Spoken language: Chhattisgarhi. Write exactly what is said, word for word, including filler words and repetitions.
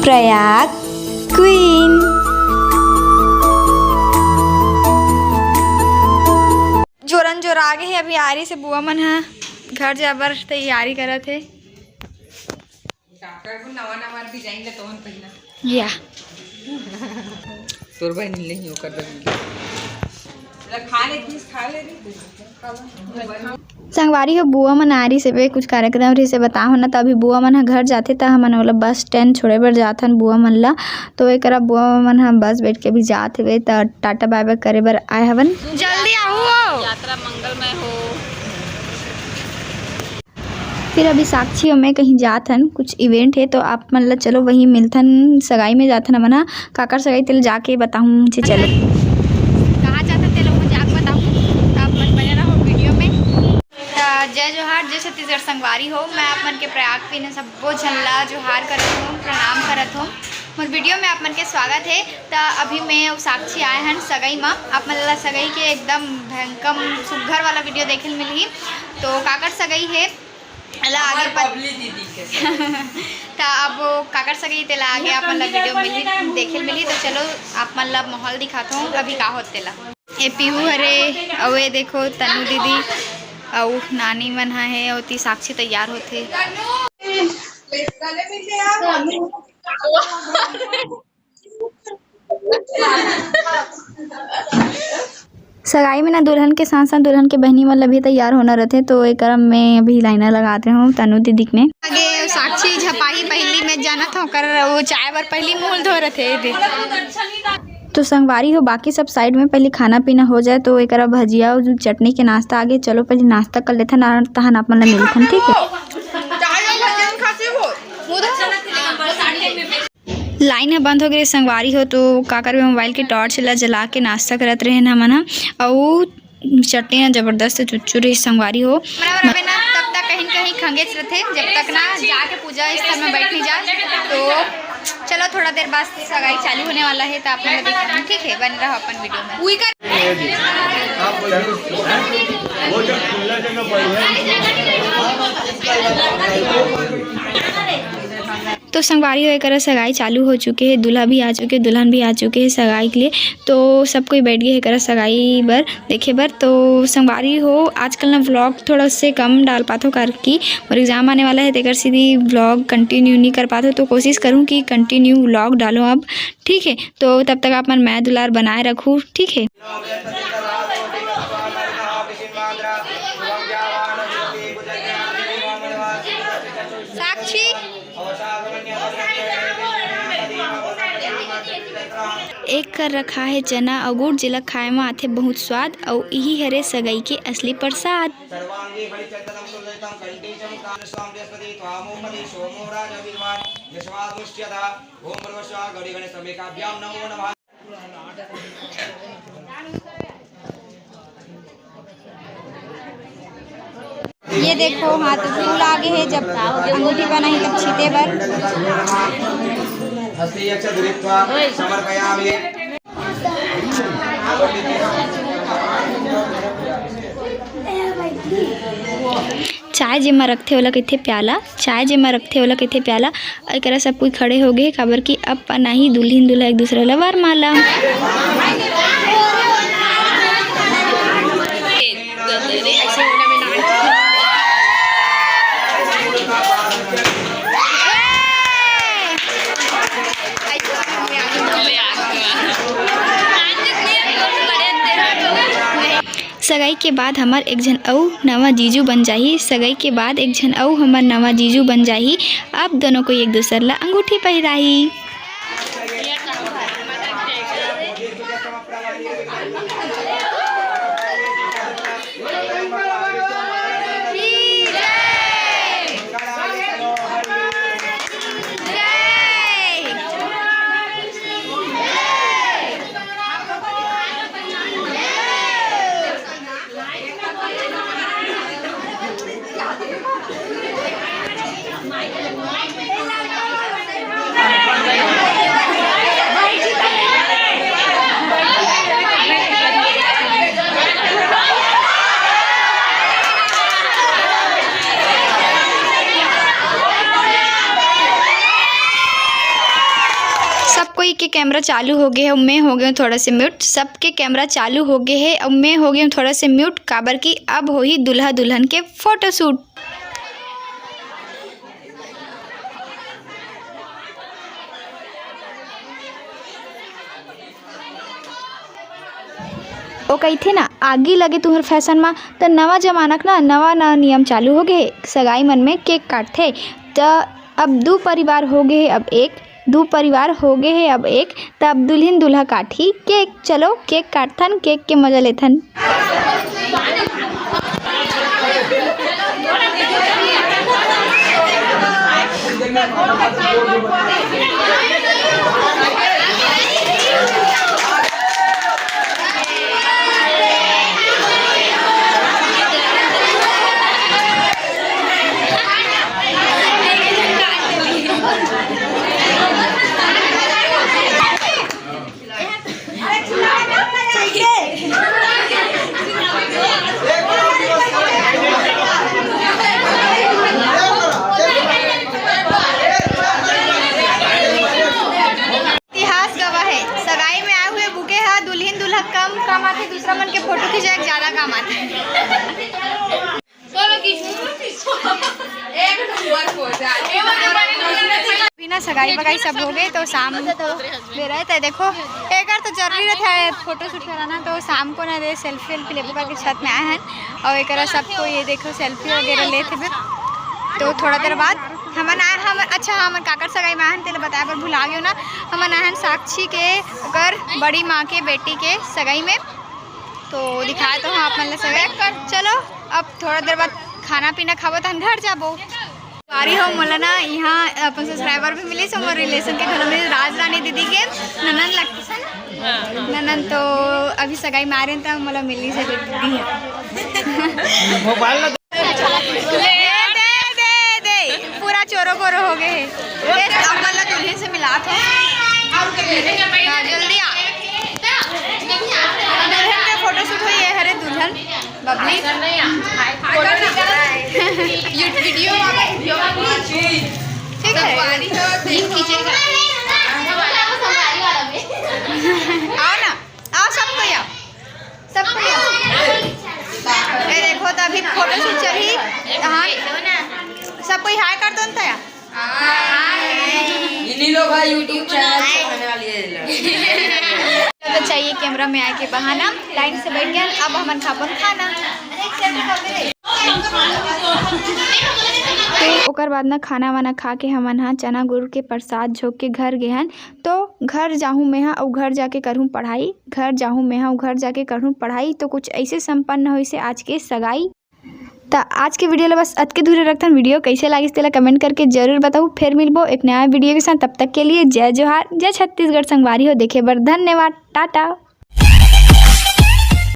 प्रयाग क्वीन। जोरन जोर आ गे हे, अभी आरी से बुआ मन ह घर जाए बर तैयारी करत हे। काकर को नवा नवा डिजाइन ला तोहन पहिना। या। तोर बहिन नहीं ओकर बहिन। ला खा ले, पीस खा ले रे। संगवारी हो, बुआ मन आरी से बे कुछ कार्यक्रम रहिसे बताहो न, त अभी बुआ मन ह घर जाथे, त हमन ओला बस स्टैंड छोड़े बर जाथन बुआ मन ला। तो एकरा बुआ मन ह बस बैठ के अभी जात हवे, त टाटा बाय बाय करे बर आए हवन। जल्दी आहू। यात्रा मंगलमय हो। फिर अभी साक्षी अउ मैं कहीं जात हन, कुछ इवेंट हे, तो आप मन ला चलो वहीं मिलथन, सगाई में जाथन हमन ह। काकर सगाई तेल जाके बताहूँ, मुझे चलो। कहाँ जाथन तेल मुझे जाके बताहूँ, तो आप मन बने रहो वीडियो में। त जय जोहार, जय छत्तीसगढ़ संगवारी हो, मैं आप मन के प्रयाग क्वीन सब्बो झन ला जोहार करत हूँ, प्रणाम करत हूँ। मोर वीडियो में आप मन के स्वागत हे। त अभी मैं अउ साक्षी आए हन सगाई मा। आप मन ला सगाई के एकदम भयंकम सुग्घर वाला वीडियो देखे ल मिलही। तो काकर सगाई हे, ला आगे हमार पत- बबली दीदी के। त अब काकर सगाई हे, तेला आगे आप मन ला वीडियो मिलही, देखे ल मिलही। तो चलो, आप मन ला माहौल दिखात हूँ, अभी का होत तेला। ए पीहू हरे, अउ ए देखो तनु दीदी, अउ नानी मन ह हे, ओती साक्षी तैयार होथे। सगाई में ना दुल्हन के साथ साथ दुल्हन के बहिनी मन ला भी तैयार होना रथे, तो एकरा में अभी लाइनर लगात हूँ तनु दीदी के में। आगे साक्षी झपाही पहली में जानत हूँ कर वो चाय बर पहली मुंह धो रथे दीदी। तो संगवारी हो, बाकी सब साइड में पहले खाना पीना हो जाए, तो एकरा भजिया अउ चटनी के नाश्ता आगे। चलो पहले नाश्ता कर लेथन, तहन आप मन ला मिलथन, ठीक है। लाइन ह बंद हो गे संगवारी हो, तो का करबे, मोबाइल के टॉर्च ला जला के नाश्ता करत रहेन हमन ह। अउ चटनी ह जबरदस्त चुरचुर रहिस संगवारी हो। हमरा बर अबे ना तब तक कहीं न कहीं खंगेच रथे, जब तक ना जाके पूजा स्थल में बैठ नहीं जा। तो चलो, थोड़ा देर बाद सगाई चालू होने वाला है, तो आप लोग देख लेना, ठीक है, बने रहो अपन वीडियो में। उई कर वो जब खुला जगह पर है। तो संगवारी हो, एकरा सगाई चालू हो चुके हे, दूल्हा भी आ चुके हे, दुल्हन भी आ चुके हे सगाई के लिए। तो सब कोई बैठ गए हे एकरा सगाई बर, देखे बर। तो संगवारी हो, आजकल ना व्लॉग थोड़ा से कम डाल पाथो, काबर कि मोर एग्जाम आने वाला है, तेकर सीधी व्लॉग कंटिन्यू नहीं कर पाथो। तो कोशिश करूँ कि कंटिन्यू व्लॉग डालूँ अब, ठीक है। तो तब तक आप मन मया दुलार बनाए रखू, ठीक है। साक्षी। एक कर रखा है चना अउ गुड़, जेला खाए म आथे बहुत स्वाद, अउ इही हरे सगई के असली प्रसाद। ये देखो, हाथ धूल आ गे हे, जब अंगूठी बनाही तब छीते बर। हस्ते यच्च धृत्वा समर्पयामि। चाय जेमा रखथे, ओला कहिथे प्याला। चाय जेमा रखथे, ओला कहिथे प्याला। एकरा सब कोई खड़े हो गे, काबर कि अब पहनाही दुल्हिन दूल्हा एक दूसरा ला वरमाला। सगाई के बाद हमर एक झन अउ नवा जीजू बन जाही। सगाई के बाद एक झन अउ हमर नवा जीजू बन जाही। अब दोनों कोई एक दूसर ला अंगूठी पहिराही। सब कोई के कैमरा चालू हो गए हे, मैं हो गए हूँ थोड़ा से म्यूट। सबके कैमरा चालू हो गए हे, अब मैं हो गए हूँ थोड़ा से म्यूट, काबर कि अब होही दूल्हा दुल्हन के फोटोशूट। ओ कहिथे ना, आगी लगे तुहर फैशन मा, त नवा जमाना के ना नवा नवा नियम चालू हो गए हे। सगाई मन में केक काटथे, त अब दू परिवार हो गए हे, अब एक दू परिवार हो गए हे, अब एक, त अब दुल्हिन दूल्हा काटही केक। चलो केक काटथन, केक के मजा लेथन। इतिहास गवाह हे, सगाई में आए हुए बुके ह दुल्हिन दूल्हा कम काम आथे, दूसरा मन के फोटो खिंचाए के ज्यादा काम आथे। चलो खींच, एक नंबर हो जाए। बिना सगाई बगाई सब हो गए, तो शाम को बेरा हे, त देखो, एकर तो जरूरी रहता है फोटो शूट कराना, तो शाम को ना दे सेल्फी वेल्फी लेबो करके छत में आए हैं, और एकरा सबको ये देखो सेल्फी वगैरह लेत हवे। तो थोड़ा देर बाद हमन आए, हम, अच्छा, हमन काकर सगाई में आए हैं, तेला बताए बर भुला गयो ना, हमन आए हैं साक्षी के, ओकर बड़ी माँ के बेटी के सगाई में। तो दिखाए तो हाँ आप मन ला सगाई। चलो, अब थोड़ा देर बाद खाना पीना खाबो, तहन घर जाबो। सॉरी हो, मोला ना यहाँ अपन सब्सक्राइबर भी मिलिस, मोर रिलेशन के घलो मिलिस, राज रानी दीदी के ननन लगथे ना? हाँ, हाँ। ननन तो अभी सगाई में आए रहे, त मोला मिलिस हे दीदी ह। मोबाइल ला दे, दे, दे, दे, पूरा चोरो बोरो हो गए हे। ये अपन ला दुल्हन से मिलात हो। हाँ, जल्दी आ। दुल्हन के फोटोशूट होई, ये हरे दुल्हन। बबली। ये वीडियो वाला, वीडियो वाला। ठीक है। आओ ना, आओ सब कोई आओ, सब कोई आओ। ये देखो, तो अभी फोटोशूट चली। हाँ, सब कोई हाय कर दो ना। इन्हीं लोग हैं YouTube चैनल से खाने वाली है। तो चाहिए कैमरा में आए के बहाना, लाइन से बैठ गए। अब हमन खाबन खाना। तो ओकर बाद ना खाना वाना खा के हमन हा चना गुड़ के प्रसाद झोंक के घर गे हन। तो घर जाहूँ मैं हा अउ घर जाके करहूँ पढ़ाई, घर जाहूँ मैं हा अउ घर जाके करहूँ पढ़ाई। तो कुछ ऐसे संपन्न होइस हे आज के सगाई। त आज के वीडियो ला बस अतके दूर रखथन। वीडियो कैसे लागिस तेला कमेंट करके जरूर बताऊ। फिर मिलबो एक नया वीडियो के साथ, तब तक के लिए जय जोहार, जय छत्तीसगढ़। संगवारी हो देखे बर धन्यवाद, टाटा।